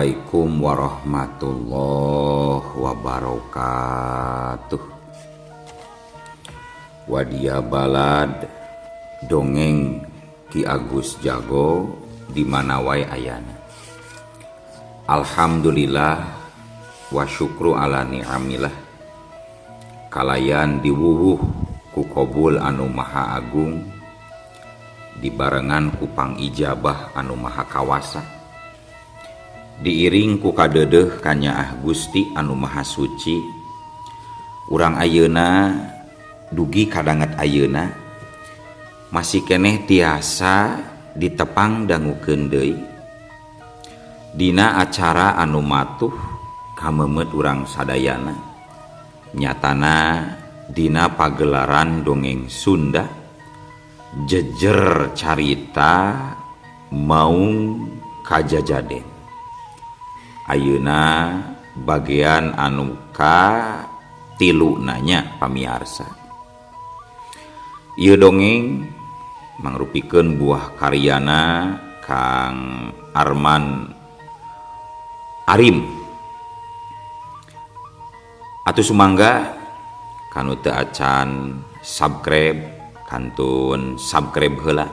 Assalamualaikum warahmatullahi wabarakatuh. Wadia balad dongeng Ki Agus Jago di mana wae ayana. Alhamdulillah wa syukru ala ni'amillah. Kalayan diwuwuh ku kobul anu maha agung, dibarengan ku pangijabah anu maha kawasa, diiring ku kadeudeuh kanyaah Gusti anu maha suci. Urang ayeuna dugi kadanget ayeuna masih keneh tiasa ditepang dangukeun deui dina acara anu matuh kameumeut urang sadayana, nyatana dina pagelaran dongeng Sunda jejer carita Maung Kajajaden. Ayeuna bagian anu ka tilu nanya pamiarsa. Ieu dongeng mangrupikeun buah karyana Kang Arman Arim. Atuh sumangga kanu teu acan subscribe kantun subscribe heula,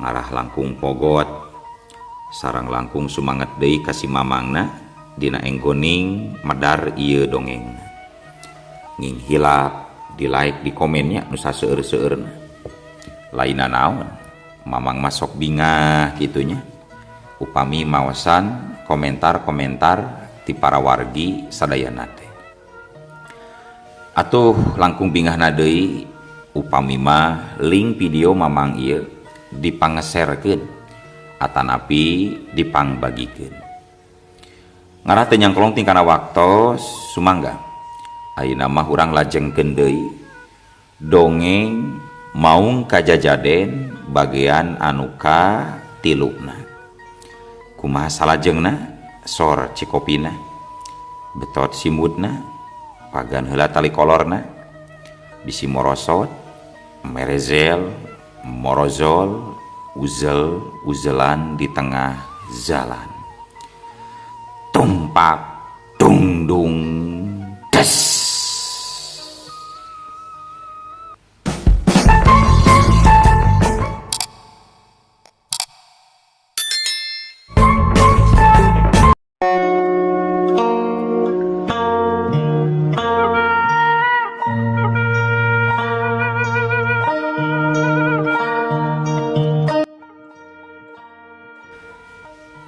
ngarah langkung pogot sarang langkung sumanget deui ka si mamangna dina enggoning medar ieu dongeng. Nging hilap di like di komennya nu saseueur-seueurna. Lainna naon, mamang masok bingah kitunya upami maosan komentar-komentar ti para wargi sadayana teh. Atuh langkung bingahna deui upami mah link video mamang ieu dipangeserkeun atanapi dipangbagikeun. Ngarah teu nyangklong tingkana waktos sumangga. Ayeuna mah urang lajengkeun deui dongeng Maung Kajajaden bagian anu ka tiluna. Kumaha salajengna? Sor cikopina, betot simutna, pagan heula tali kolorna, bisi morosot, merezel, morozol, uzel uzelan di tengah jalan. Tumpak dungdung des.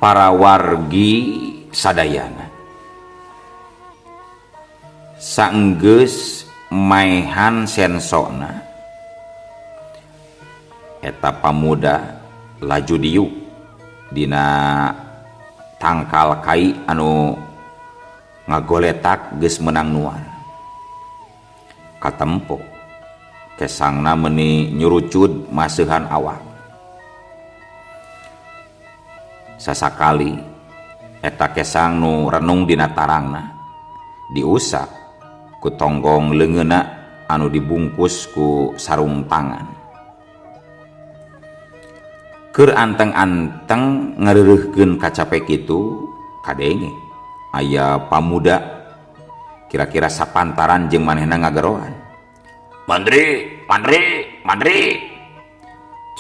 Para wargi sadayana saenggeus maehan sensona eta pamuda laju diuk dina tangkal kai anu ngagoletak geus menang nuar. Katempo kesangna meuni nyurucud maseuhan awak. Sasakali eta kesang nu renung dina tarangna diusap ku tonggong leungeunna anu dibungkus ku sarung tangan. Keur anteng-anteng ngareureurkeun kacape kitu kadenge aya pamuda kira-kira sapantaran jeung manehna ngageroan. Mandri, mandri, mandri.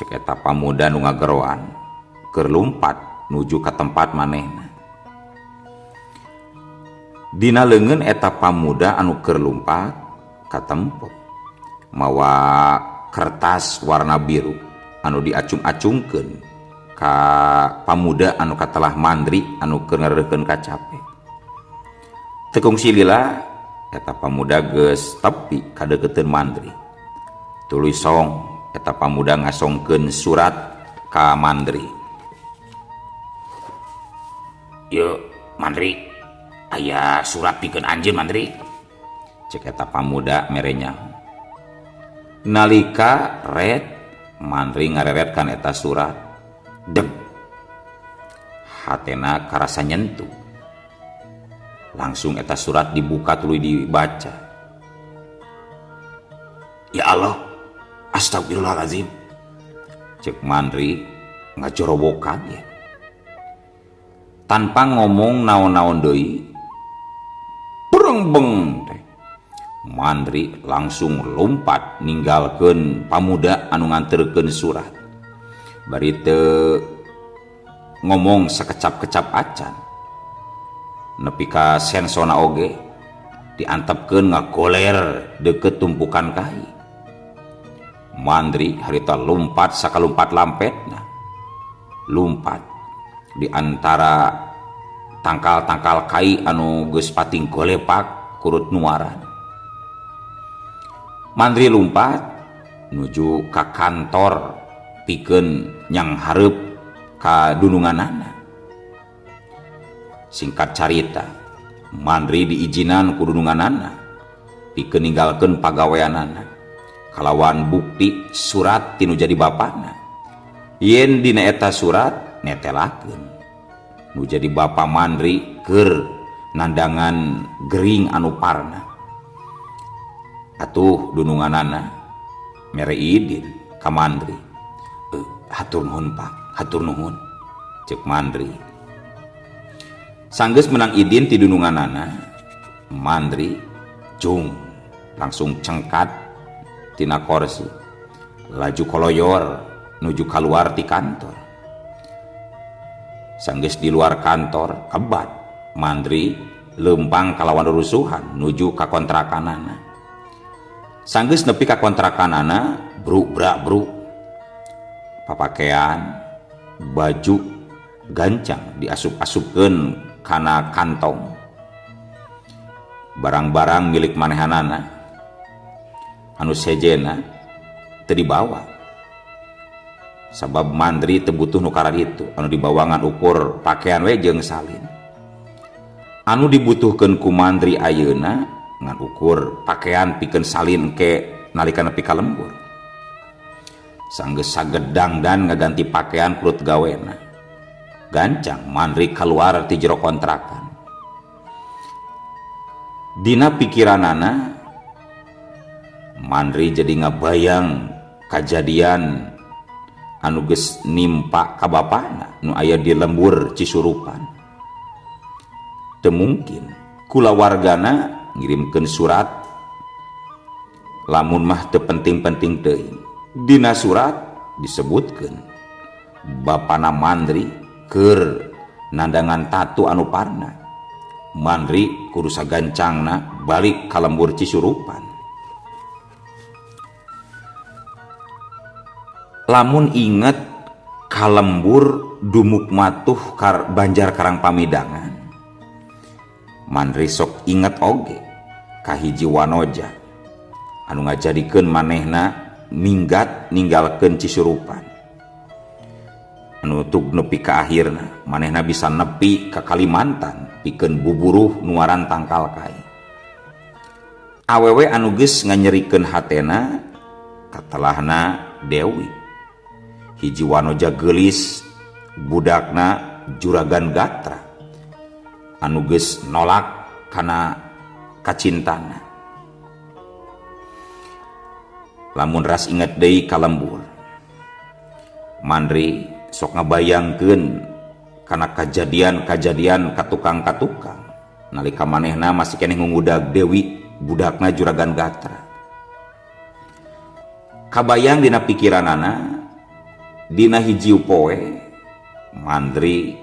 Cek eta pamuda nu ngageroan keur lumpat nuju ka tempat manehna. Dina leungeun eta pamuda anu keur lumpat katempo mawa kertas warna biru anu diacung-acungkeun ka pamuda anu katelah mandri anu keur ngareureurkeun kacape. Teu kungsi lila eta pamuda geus tepi kadeukeuteuun mandri. Tuluy song eta pamuda ngasongkeun surat ka mandri. Yeuh mandri, aya surat pikeun anjeun mandri. Cek eta pamuda merenya. Nalika red mandri ngareretkan eta surat, deg hatena karasa nyentuh. Langsung eta surat dibuka tuluy dibaca. Ya Allah, astagfirullahalazim. Cek mandri ngajorowokan ya. Tanpa ngomong naon-naon deui, brengbeng teh. Mandri langsung lumpat ninggalkeun pamuda anu nganterkeun surat. Bari teu ngomong sakecap-kecap acan. Nepi ka sensona oge diantepkeun ngagoler deukeut tumpukan kai. Mandri harita lumpat sakalumpat lampetna. Lumpat di antara tangkal-tangkal kai anu geus pating golepak kurut nuaran. Mandri lumpat nuju ka kantor pikeun nyang hareup ka dununganana. Singkat carita, Mandri diizinan ku dununganana pikeun ninggalkeun pagaweanana kalawan bukti surat tinu jadi bapana. Yen dina eta surat netelakeun nu jadi bapa Mandri keur nandangan gering anu parna. Atuh dununganana mere idin ka Mandri. Hatur nuhun Pak, hatur nuhun, ceuk Mandri. Sanggeus menang idin ti dununganana, Mandri jung langsung cengkat tina korsi, laju koloyor nuju kaluar ti kantor. Sanggeus di luar kantor, kebat Mandri leumpang kalawan rusuhan nuju ka kontrakanana. Sanggeus nepi ka kontrakanana, bruk brak bruk. Papakean baju gancang diasup-asupkeun kana kantong. Barang-barang milik manehanana anu sejena teu dibawa. Sabab Mandri teu butuh nu kararitu, anu dibawa ngan ukur pakean we jeung salin. Anu dibutuhkeun ku Mandri ayeuna ngan ukur pakean pikeun salin engke nalika nepi ka lembur. Sanggeus sagedang dan ngaganti pakaian kurut gawena. Gancang Mandri kaluar ti jero kontrakan. Dina pikiranana Mandri jadi ngabayang kajadian anu geus nimpa ka bapana nu aya di lembur Cisurupan. Teu mungkin kulawargana ngirimkeun surat lamun mah teu penting-penting teuing. Dina surat disebutkeun bapana Mandri keur nandangan tatu anu parna. Mandri kudu sagancangna balik ka lembur Cisurupan. Lamun inget ka lembur dumuk matuh kar Banjar Karang Pamidangan, Mandri sok inget oge ka hiji wanoja anu ngajadikeun manehna minggat ninggalkeun Cisurupan. Anu tug nepi ka akhirna manehna bisa nepi ka Kalimantan pikeun buburuh nuaran tangkal kai. Awewe anu geus nganyerikeun hatena katelahna Dewi. Hiji wanoja geulis budakna Juragan Gatra anu geus nolak kana kacintana. Lamun ras inget deui ka lembur, Mandri sok ngabayangkeun kana kajadian-kajadian ka tukang-katukang nalika manehna masih keneh ngungudag Dewi budakna Juragan Gatra. Kabayang dina pikiranana dina hiji poe Mandri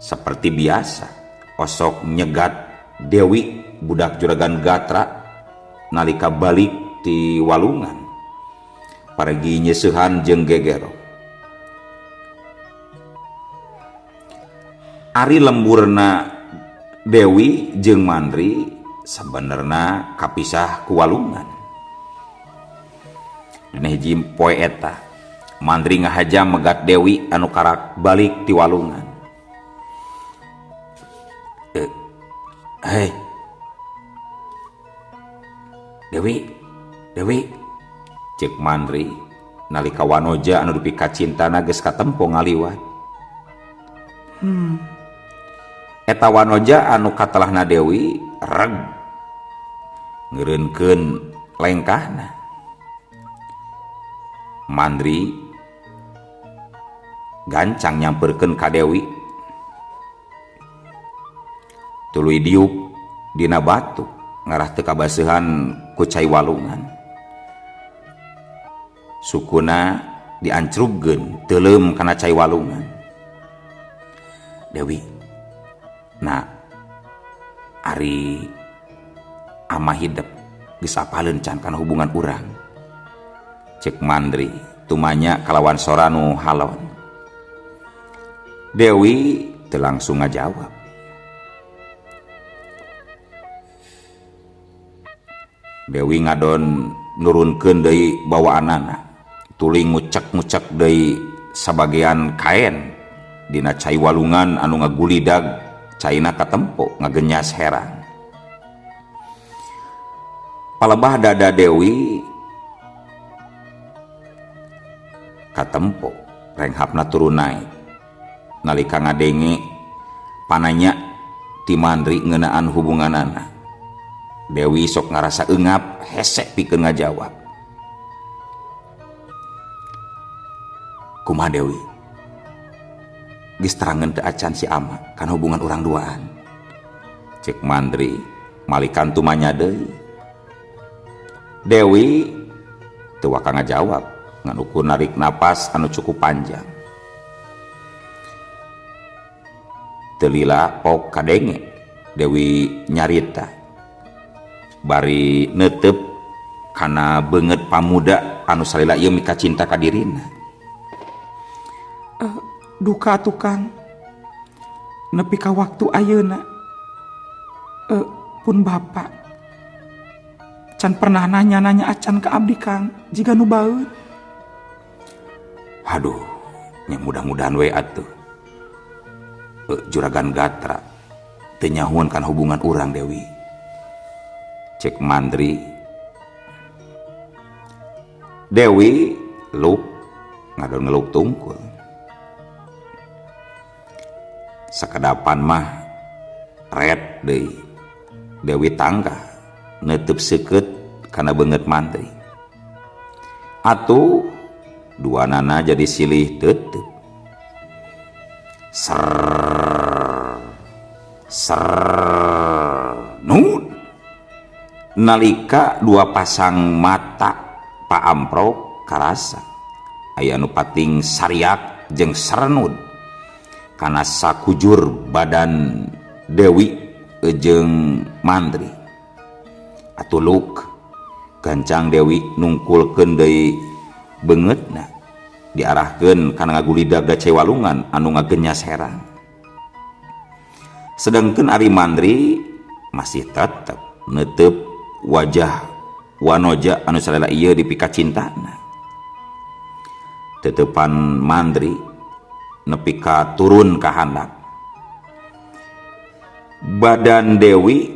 seperti biasa osok nyegat Dewi budak Juragan Gatra nalika balik ti walungan paragi nyeusehan jeung gegero. Ari lemburna Dewi jeung Mandri sabenerna kapisah ku walungan. Dina hiji poe eta Mandri ngahaja megat Dewi anu karak balik ti walungan. Hei Dewi, Dewi, ceuk Mandri nalika wanoja anu dupi kacintana geus katempo ngaliwat. Eta wanoja anu katelahna Dewi reg ngeureunkeun lengkahna. Mandri gancang nyamperkeun ka Dewi. Tuluy diuk dina batu ngarah teu kabaseuhan ku cai walungan. Sukuna diancrubkeun teuleum kana cai walungan. Dewi, nah ari ama hidep geus apaleun can kana hubungan urang. Cek Mandri tumanya kalawan sora nu halon. Dewi teu langsung ngajawab. Dewi ngadon nurunkeun deui bawaanana, tuluy ngucek-ngucek deui sabagean kaen dina cai walungan anu ngagulidag caina katempo ngagenyas herang. Palebah dada Dewi katempo renghapna turun naek nalika ngadenge pananya ti Mandri ngeunaan hubunganana. Dewi sok ngarasa eungap hese pikeun ngajawab. Kumaha Dewi? Geus terangeun teu acan si Ama kana hubungan urang duaan. Cek Mandri malikan tumanya deui. Dewi teu waka ngajawab ngan ukur narik napas anu cukup panjang. Teu lila pok kadenge Dewi nyarita bari neuteup kana beungeut pamuda anu salila ieu mika cinta ka dirina. Duka tukang nepi ka waktu ayeuna pun bapak can pernah nanya-nanya acan ka abdi Kang jiga nu baeud. Aduh, nya mudah-mudahan we atuh. Juragan Gatra teu nyahueun kana hubungan urang Dewi. Cek Mandri. Dewi luk ngadon ngeluk tungkul. Sakedapan mah red deui. Dewi tangkah neuteub seukeut kana beungeut Mandri. Atuh duanana jadi silih teuteub. Serr serr nud. Nalika dua pasang mata paamprok karasa aya nu pating sariak jeung serenud kana sakujur badan Dewi jeung Mandri. Atuh luk gancang Dewi nungkulkeun deui beungeutna diarahkeun kana ngagulidag da cai walungan anu ngagenyas herang. Sedangkeun ari Mandri masih tetep neuteub wajah wanoja anu salila ieu dipikacintana. Teuteupan Mandri nepi ka turun ka handap. Badan Dewi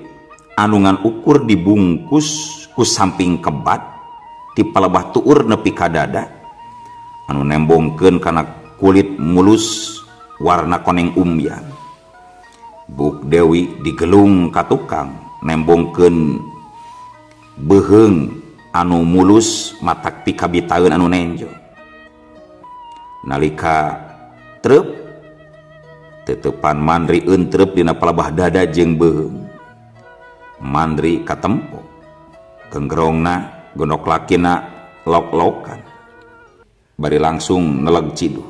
anu ngan ukur dibungkus ku samping kebat ti palebah tuur nepi ka dada anu nembongkeun kana kulit mulus warna koneng umbyang. Buk Dewi digelung ka tukang nembongkeun beuheung anu mulus matak pikabitaeun anu nenjo. Nalika treup teuteupan Mandri euntreup dina palebah dada jeung beuheung. Mandri katempo genggerongna gondok lakina lok-lokan bari langsung neleg ciduh.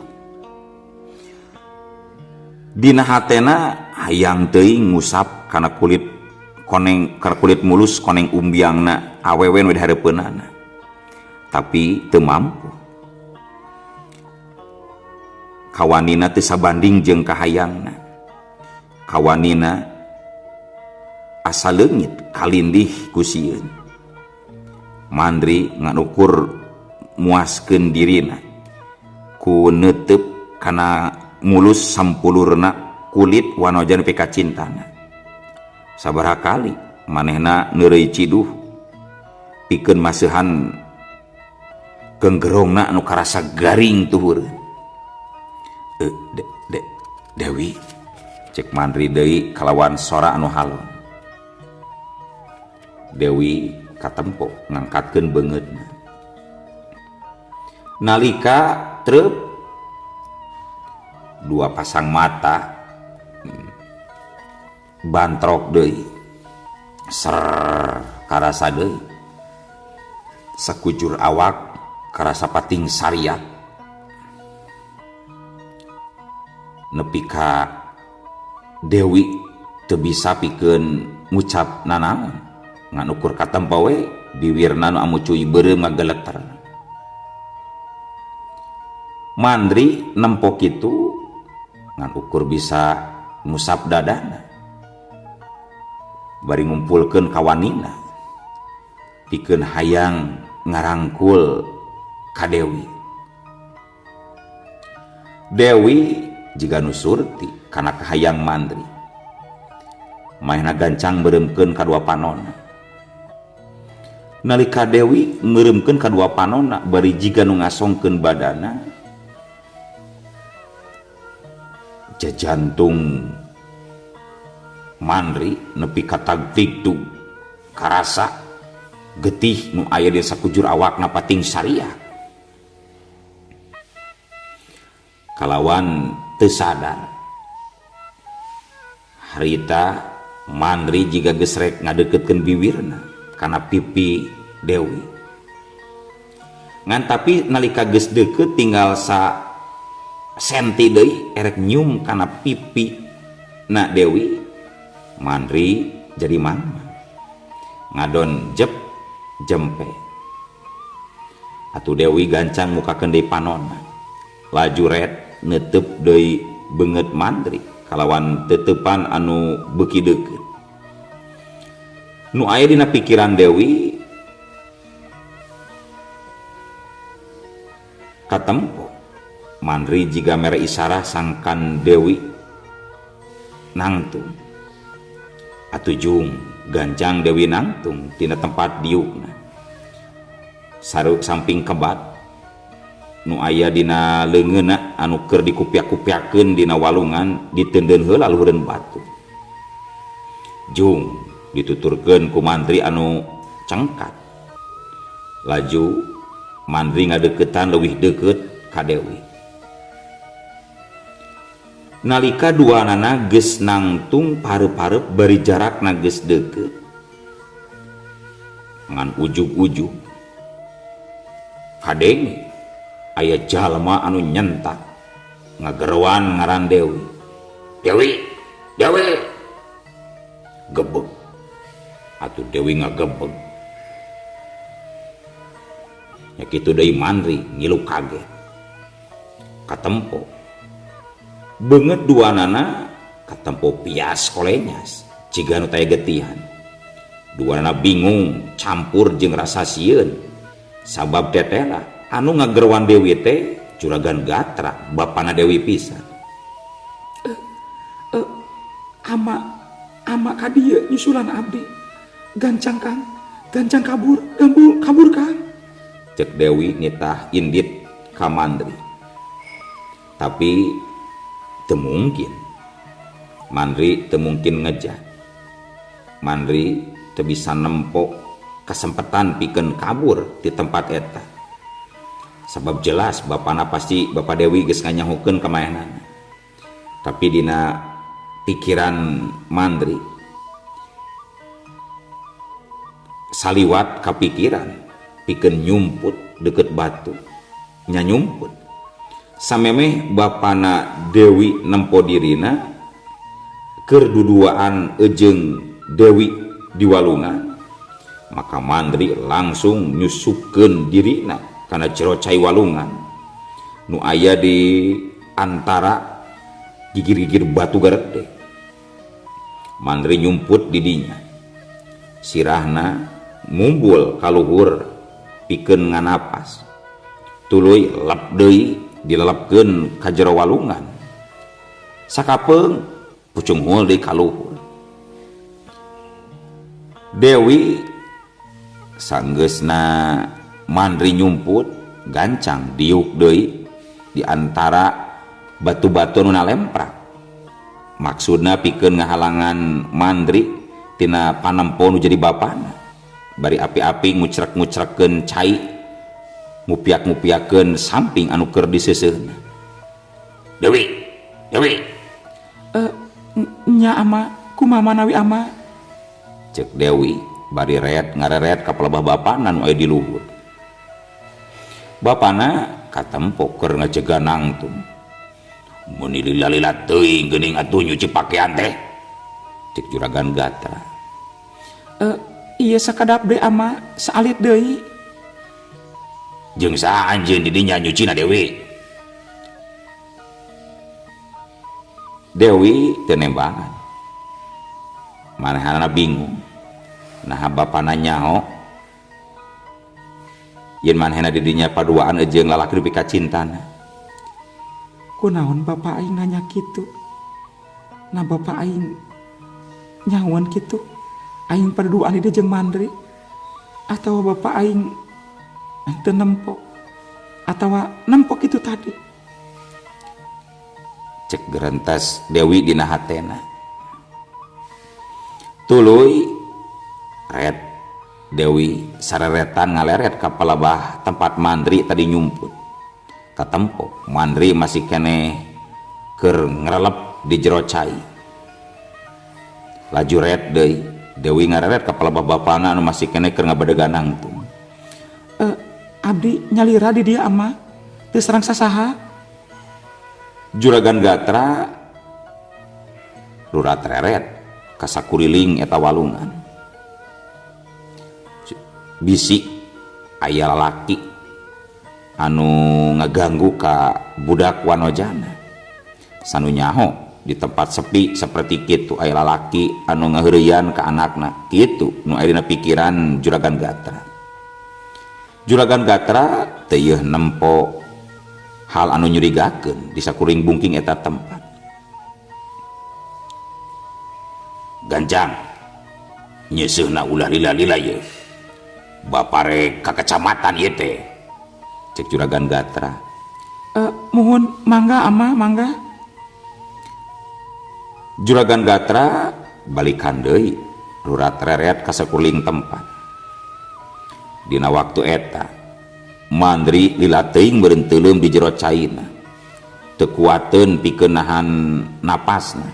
Dina hatena hayang teuing ngusap kana kulit koneng kana kulit mulus koneng umbiangna awewe nu dihareupeunana. Tapi teu mampu. Kawanina teu sabanding jeung kahayangna. Kawanina asa leungit kalindih ku sieun. Mandri ngan ukur muaskeun dirina ku neuteub kana mulus sampulurna kulit wanoja nu pikacintana. Sabaraha kali manehna neureuy ciduh pikeun maseuhan genggerongna anu karasa garing tuhureun. Dewi cek Mandri deui kalawan sora anu halon. Dewi katempo ngangkatkeun beungeutna. Nalika treup dua pasang mata Bantrok deui. Ser karasa deui. Sakujur awak karasa pating sariat. Nepi ka Dewi teu bisa pikeun ngucap nanaon ngan ukur katempo we biwirna nu amucuy beureum ngageleter. Mandri nempo kitu ngan ukur bisa ngusap dadana bari ngumpulkeun kawanina pikeun hayang ngarangkul ka Dewi. Dewi jiga nu surti kana kahayang Mandri. Manehna gancang meureumkeun kadua panonna. Nalika Dewi meureumkeun kadua panonna bari jiga nu ngasongkeun badana, jajantung Mandri nepi ka tagtigtug karasa getih nu aya di sakujur awakna pating sariak. Kalawan teu sadar harita Mandri jiga geus rek ngadeuketkeun biwirna kana pipi Dewi. Ngan tapi nalika geus deukeut tinggal sa senti deui erek nyium kana pipi na Dewi, Mandri jadi mangmang. Ngadon jep jempe. Atuh Dewi gancang mukakeun deui panonna. Laju ret neuteub deui beungeut Mandri kalawan teteupan anu beuki deukeut. Nu aya dina pikiran Dewi katempo. Mandri jiga mere isarah sangkan Dewi nangtung. Atuh jung gancang Dewi nangtung tina tempat diukna. Saruk samping kebat nu aya dina leungeunna anu keur dikupiak-kupiakeun dina walungan diteundeun heula luhureun batu. Jung dituturkeun ku Mandri anu cengkat. Laju Mandri ngadeuketan leuwih deukeut ka Dewi. Nalika duanana geus nangtung pareup-pareup bari jarakna geus deukeut. Ngan ujug-ujug kadenge aya jalma anu nyentak ngageroan ngaran Dewi. Dewi, Dewi. Gebeg. Atuh Dewi ngagebeg. Nya kitu deui Mandri ngilu kaget. Katempo. Beungeut duanana katempo pias kolenyas jiga nu taya getihan. Duanana bingung campur jeung rasa sieun sabab tetela anu ngageroan Dewi teh Juragan Gatra bapana Dewi pisan. Ama, ama ka dieu nyusulan abdi. Gancang Kang, gancang kabur, gambul kabur Kang. Cek Dewi nitah indit ka Mandri. Tapi teu mungkin. Mandri teu mungkin ngejah. Mandri teu bisa nempo kasempetan pikeun kabur di tempat eta. Sabab jelas bapana pasti Bapa Dewi geus nganyahukeun ka maenana. Tapi dina pikiran Mandri saliwat kapikiran pikeun nyumput deukeut batu nya nyumput. Samemeh bapana Dewi nempo dirina keur duduaan eujeung Dewi di walungan, maka Mandri langsung nyusupkeun dirina kana jero cai walungan nu aya di antara gigir-gigir batu garede. Mandri nyumput di dinya, sirahna mumbul kaluhur pikeun nganapas, tuluy lep deui dilelepkeun ka jero walungan. Sakapeung pucunghul deui kaluhur. Dewi sanggeusna Mandri nyumput gancang diuk deui di antara batu-batu nu nalemprak. Maksudna pikeun ngahalangan Mandri tina panempo nu jadi bapana. Bari api-api ngucrek-ngucrekkeun cai, ngupiak-ngupiakkeun samping anu keur diseuseuna. Dewi, Dewi. Nya ama. Kumaha manawi ama? Cek Dewi bari ret ngareret ka pelebah bapana nu aya di luhur. Bapana katempo keur ngajega nangtung. Meuni lila-lila teuing geuning atuh nyuci pakaian teh. Cek Juragan Gatra. Ieu sakedap deui ama, saalit deui. Jeung saha anjeun di dinya nyucina Dewi? Dewi teu nembangan. Manehanana bingung. Naha bapana nyaho yen manehna di dinya paduaan jeung lalaki dupi ka cintana. Kunaon bapa aing nanya kitu? Nah bapa aing nyahoan kitu? Aing paduaan di jeung Mandri atawa bapa aing teu nempo atawa nempo kitu tadi? Cek gerentes Dewi dina hatena. Tuluy ret Dewi sareretan ngaleret ka palebah tempat Mandri tadi nyumput. Katempo Mandri masih keneh keur ngrelep di jero cai. Laju ret deui Dewi ngareret ka palebah bapana anu masih keneh keur ngabadegan nangtung. Abdi nyalira di dia ama teu sareng sasaha. Juragan Gatra lurat reret ka sakuriling eta walungan. Bisi aya lalaki anu ngaganggu ka budak Wanojana. Sanu nyaho di tempat sepi seperti kitu aya lalaki anu ngaheureuyan ka anakna. Kitu nu aya dina pikiran Juragan Gatra. Juragan Gatra teu yeuh nempo hal anu nyurigakeun di sakuring bungking eta tempat. Ganjang nyeuseuhna ulah lila-lila ieu. Bapare ka kecamatan ieu teh. Cek Juragan Gatra. Muhun mangga ama mangga. Juragan Gatra balikan deui rurat reret ka sakuring tempat. Dina waktu eta Mandri lila teuing meureun teuleum di jero caina. Teu kuateun pikeun nahan napasna.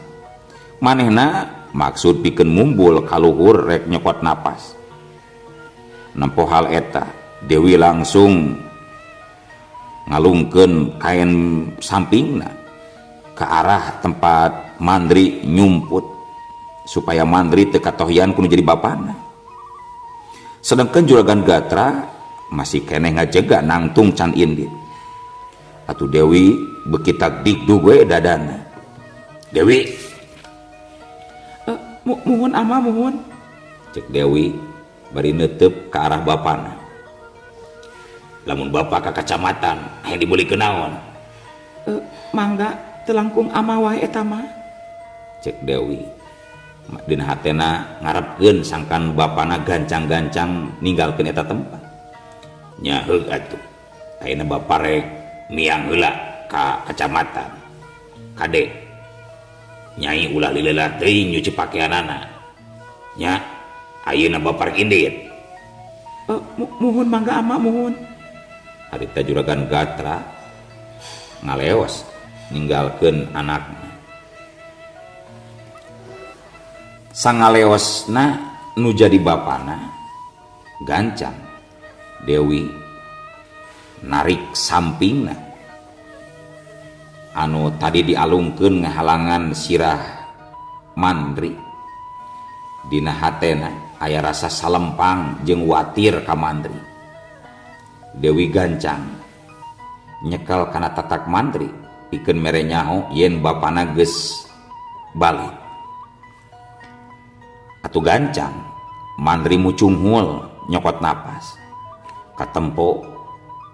Manehna maksud pikeun mumbul ka luhur rek nyokot napas. Nempo hal eta Dewi langsung ngalungkeun kain sampingna ke arah tempat Mandri nyumput supaya Mandri teu katohyan kudu jadi bapana. Sedangkan Juragan Gatra masih keneh ngajega nangtung can indit. Atuh Dewi beuki tagdigdug we dadana. Dewi. Muhun ama muhun. Cek Dewi bari neuteup ka arah bapana. Lamun bapa ka kacamatan hayang dibeli naon? Mangga teu langkung ama wae eta mah. Cek Dewi. Dina hatena ngarepkeun sangkan bapana gancang-gancang ninggalkeun eta tempat. Nya heug atuh. Ayeuna bapa rek miang heula ka kacamatan. Kade nyai ulah lila teuing nyuci pakaianana. Nya ayeuna bapa rek indit. Muhun mangga ama muhun. Harita Juragan Gatra ngaleos ninggalkeun anakna. Sangaleosna nu jadi bapana gancang Dewi narik sampingna anu tadi dialungkeun ngahalangan sirah Mandri. Dina hatena aya rasa salempang jeung watir ka Mandri. Dewi gancang nyekel kana tatak Mandri pikeun mere nyaho yen bapana geus balik. Atuh gancang Mandri mucunghul nyokot napas. Katempo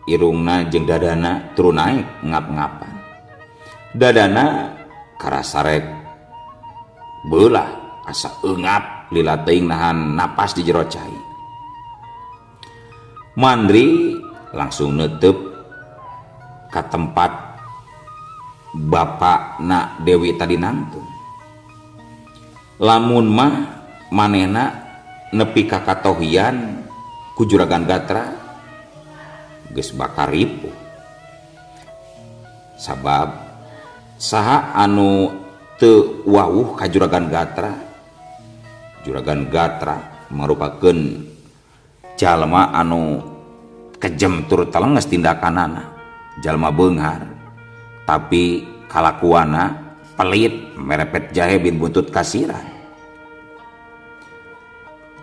irungna jeung dadana turun naik ngap-ngapan. Dadana karasa rek beulah asa eungap lila teuing nahan napas di jero cai. Mandri langsung neuteub ka tempat bapakna Dewi tadi nangtung. Lamun mah manehna nepi ka katohian ku Juragan Gatra geus bakal ripuh. Sabab saha anu teu wawuh ka Juragan Gatra Juragan Gatra merupakeun jalma anu kejem tur telenges tindakanana, jalma beunghar tapi kalakuana pelit, merepet jahe bin buntut kasiran.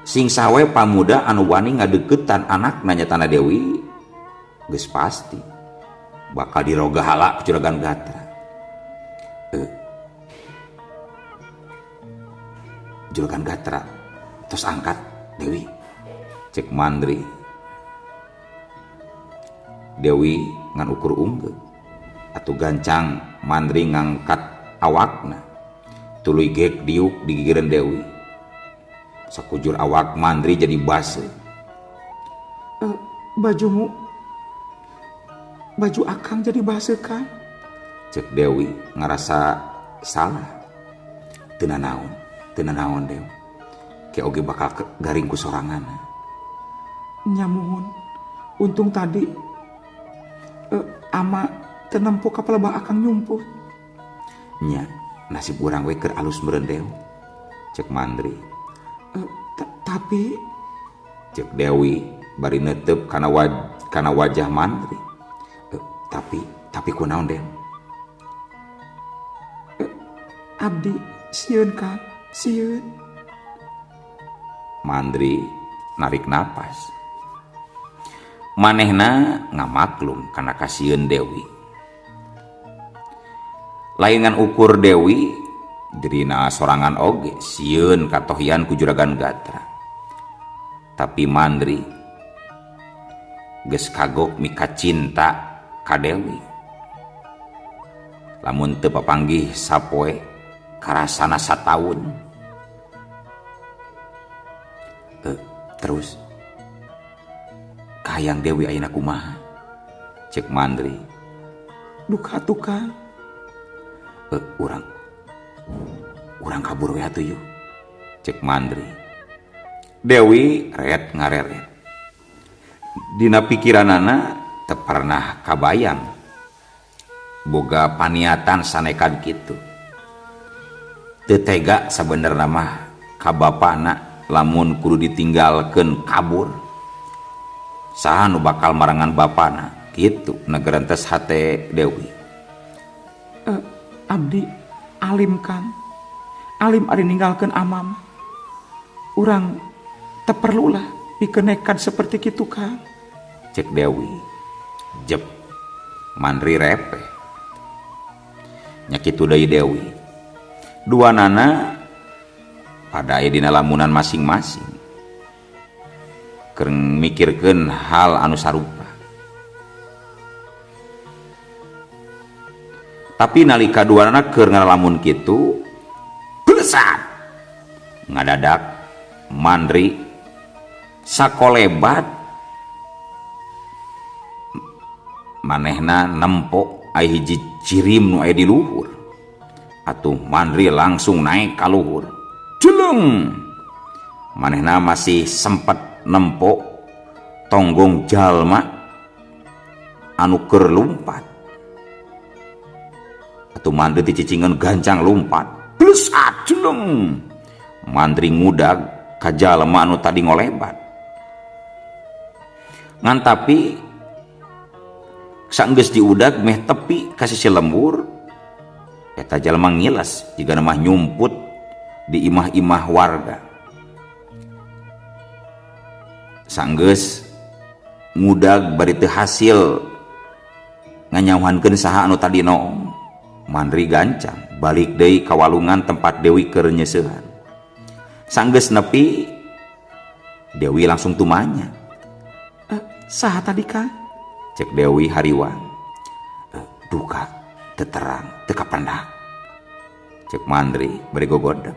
Sing sawe pamuda anu wani ngadeukeutan anakna nyatana Dewi geus pasti bakal dirogahala ku Juragan Gatra. Juragan Gatra terus angkat Dewi, cek Mandri. Dewi ngan ukur unggeu atuh gancang Mandri ngangkat awakna, tuluy gek diuk di gigireun Dewi. Sakujur awak Mandri jadi baseuh. Bajumu, baju akang jadi baseuh kan? Cek Dewi ngerasa salah. Teu nanaon, teu nanaon Dew. Ke oge bakal garing ku sorangan. Nya muhun. Untung tadi ama teu nempo ka palebah akang nyumput. Nya, nasib urang we keur alus meureun Dew. Cek Mandri. Tapi cek Dewi bari netep kana wajah Mandri. Tapi kunaon Dew? Abdi sieun Kang, sieun. Mandri narik napas. Manehna ngamaklum kana kasieun Dewi. Lain ngan ukur Dewi, dirina sorangan oge sieun katohian ku Juragan Gatra. Tapi Mandri geus kagok mika cinta ka Dewi. Lamun teu papanggih sapoe karasana sataun. Terus kahayang Dewi ayeuna kumaha? Cek Mandri. Duka tukang. Urang kabur we atuh yeuh. Cek Mandri. Dewi ret ngareret. Dina pikiranana teu pernah kabayang boga paniatan sanekan kitu. Teu tega sabenerna mah ka bapana lamun kudu ditinggalkeun kabur. Saha nu bakal marangan bapana kitu negerentes hate Dewi. Abdi alim Kang. Alim ari ninggalkeun amam. Urang teu perlulah pikeun nekat seperti kitu Kang. Cek Dewi. Jep Mandri repeh. Nya kitu deui Dewi. Dua nana pada aya dina lamunan masing-masing. Keur mikirkeun hal anu sarupa. Tapi nalika dua nana keur ngalamun kitu, blesat ngadadak Mandri sakolebat manehna nempo aya hiji cirim nu aya di luhur. Atuh Mandri langsung naik ka luhur. Jeleng. Manehna masih sempet nempo tonggong jalma anu keur lumpat. Atuh Mandri dicicingan gancang lumpat. Blesat jeleng. Mandri ngudag ka jalma anu tadi ngolebat. Ngan tapi sanggeus diudag meh tepi ka sisi lembur, eta jalma ngiles jigana mah nyumput di imah-imah warga. Sanggeus ngudag bari teu hasil nganyauhankeun saha anu tadi noong. Mandri gancang balik deui ka walungan tempat Dewi keur nyeuseuhan. Sanggeus nepi Dewi langsung tumanya. Saha tadi Kang? Cek Dewi hariwang. Duka teu terang teu kapendak. Cek Mandri bari gogodeg.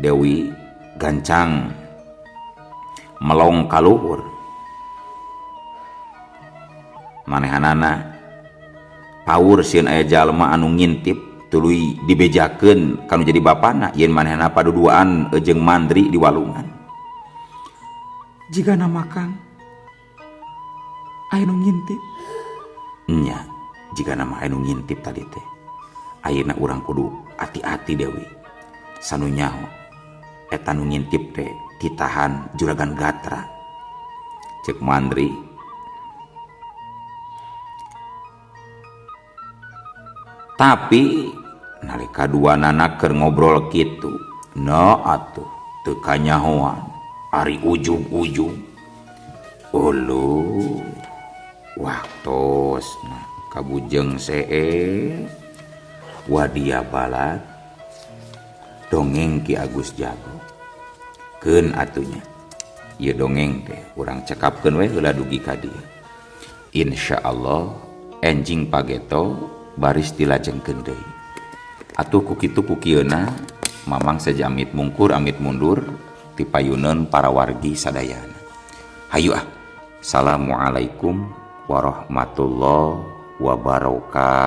Dewi gancang melong ka luhur. Manehanana paur sieun aya jalma anu ngintip tuluy dibejakeun kanu jadi bapana yen manehna paduduaan jeung Mandri di walungan. Jigana Kang aya nu ngintip. Nya, jigana mah aya nu ngintip tadi teh. Ayeuna urang kudu hati-hati Dewi. Sanu nyaho eta nu ngintip teh titahan Juragan Gatra. Cek Mandri. Tapi nalika duanana keur ngobrol kitu, no atuh teu kanyahoan ari ujug-ujug. Uluh waktosna kabujeng see wadia balad dongeng Ki Agus Jago. Keun atunya ieu dongeng teh urang cekapkeun we heula dugi ka dieu. Insyaallah enjing pageto baris dilajengkeun deui. Atuh ku kitu ku kieuna Mamang saja amit mungkur amit mundur ti payuneun para wargi sadayana. Hayu ah. Assalamualaikum warahmatullahi wabarakatuh.